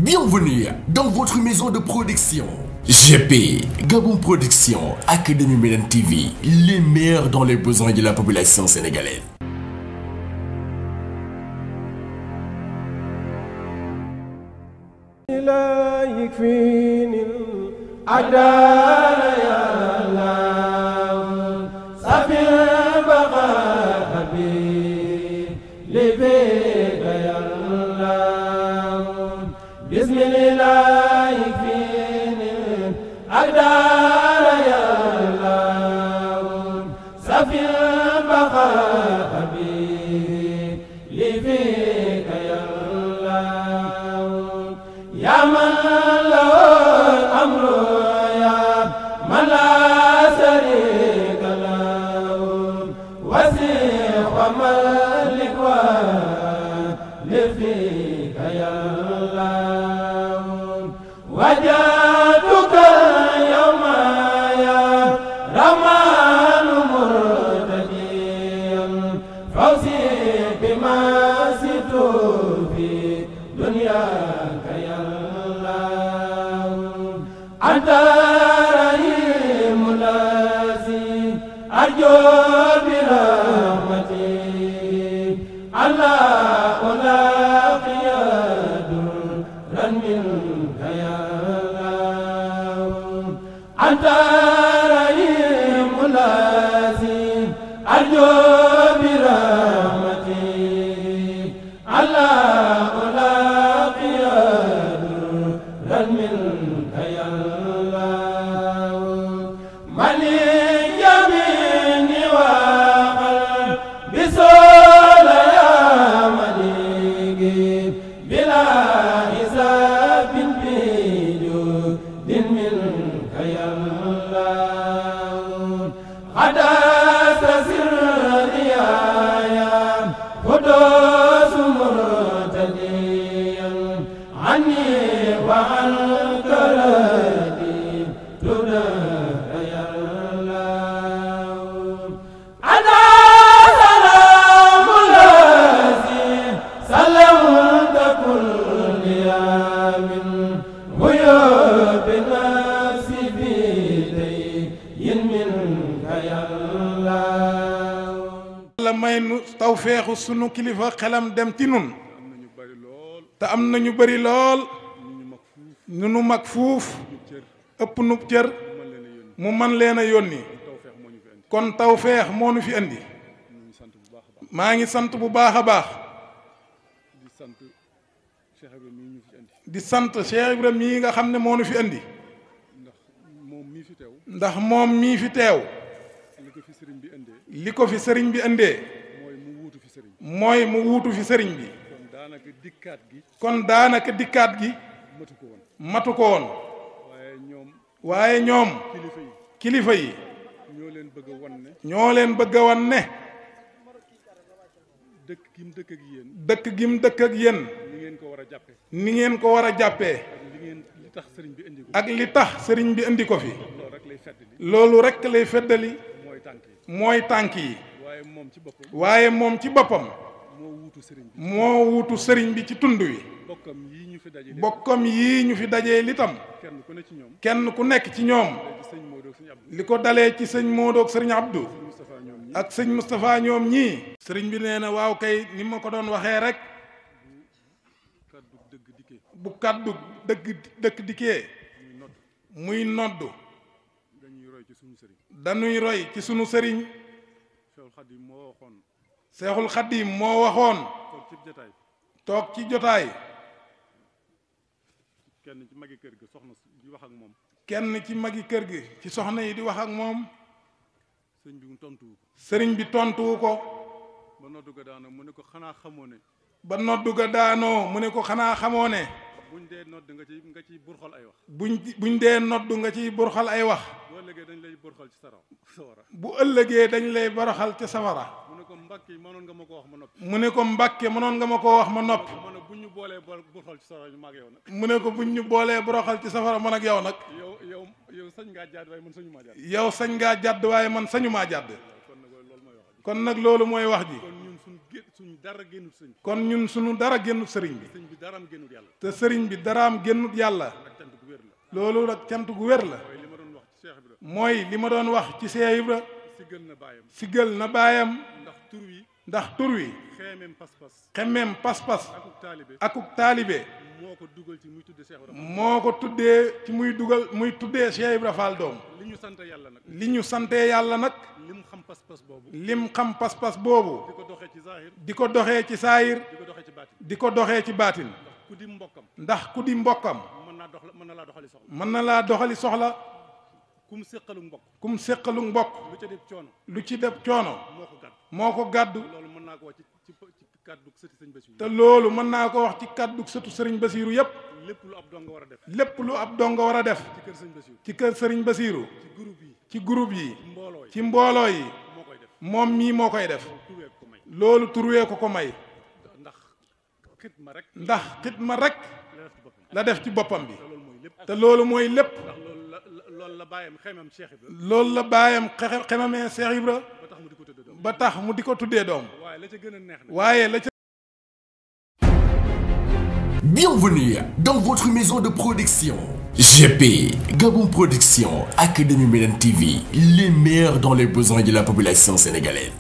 Bienvenue dans votre maison de production. GP, Gabon Production, Académie Médine TV, les meilleurs dans les besoins de la population sénégalaise. tawfeexu sunu kilifa xelam dem ci nun te am na ñu bari lool ñu nu mag fuuf ëpp nu cër mu man leen a yónni kon tawfeex moo nu fi andi maa ngi sant bu baax a baax di sant Cheikh Ibrahima mii nga xam ne moo nu fi andi ndax moom mii fi teew li ko fi sëriñ bi andee mooy mu wuutu fi sëriñ bi kon daanaka dikkaat gi matu ko woon waaye ñoom kilifa yi ñoo leen bëgg a wan ne dëkk gim dëkk ak yéen ni ngeen ko war a jàppee ak li tax sëriñ bi indi ko fi loolu rekk lay feddali mooy tànk yi waaye moom ci boppam moo wuutu sëriñ bi ci tund wi bokkam yii ñu fi dajee litam kenn ku nekk ci ñoom li ko dalee ci sëñ Modou ak sëriñ Abdou ak sëñ Moustapha ñoom ñii sëriñ bi nee na waaw kay ni ma ko doon waxee rek bu kàddu dëkk dikkee muy noddu dañuy roy ci sunu sëriñ Seexul Xadiim moo waxoon toog ci jotaay kenn ci magi kër gi soxna di wax ak moom kenn ci magi kër gi ci soxna yi di wax ak moom sëriñ bi tontuwu ko ba noddu ga daanoo mu ne ko xanaa xamoo ne ba noddu ga daanoo mu ne ko xanaa xamoo ne buñ dee nodd nga ciy burxal ay wax buñ dee nodd nga ciy burxal ay wax bu ëllëgee dañ lay burxal ci sawara bu ëllëgee dañ lay boroxal ci sawara mu ne ko Mbàkke mënoon nga ma ko wax ma noppi mu ne ko Mbàkke mënoon nga ma ko wax ma noppi buñ ñu boolee burxal ci sawara ma ak yow nag mu ne ko buñ ñu boolee boroxal ci sawara man ak yow nag yow sañ ngaa jàdd waaye man sañu maa jàdd yow sañ ngaa jàdd waaye man sañu maa jàdd kon nag loolu mooy wax ji suñu dara génnut sëriñ bi. kon ñun suñu dara génnut sëriñ bi. sëriñ bi daraam génnut yàlla. te sëriñ bi daraam génnut yàlla. loolu nag cant gu wér la. mooy li ma doon wax ci Cheikh Ibra. siggal na baayam. siggal na baayam. ndax tur wi. xemmeem pas-pas. akuk taalibe. moo ko dugal ci muy tuddee Cheikh Ibra. moo ko tuddee ci muy tuddee Cheikh Ibra Fall doom. li ñu sante yàlla nag. li ñu sante yàlla nag. lim xam pas-pas boobu. lim xam pas-pas boobu. di ko doxee ci saahir. di ko doxee ci saahir. di ko doxee ci baatin. ndax ku di mbokkam. ndax ku di mbokkam. mën na laa doxali soxla. mën na laa doxali soxla. kum séqalu mbokk. kum séqalu mbokk. lu ci def coono. lu ci def coono. moo ko gàddu. loolu mën naa ko wax ci kàddu sëti sëriñ Basiru. te loolu mën naa ko wax ci kàddu sëtu sëriñ Basiru yépp. lépp lu ab donga war a def. lépp lu ab donga war a def. ci kër sëriñ Basiru. ci groupe yi. ci mbooloo yi. moom mii moo koy def. loolu turwee ko may. ndax xitma rek la def ci boppam bi. te loolu mooy lépp. loolu la bàyyam xemam Cheikh Ibra. loolu la bàyyam xemamee Cheikh Ibra. ba tax mu di ko tuddee doom. waaye la ca Bienvenue dans votre maison de production. GP, Gabon Production, Académie Médine TV, les meilleurs dans les besoins de la population sénégalaise.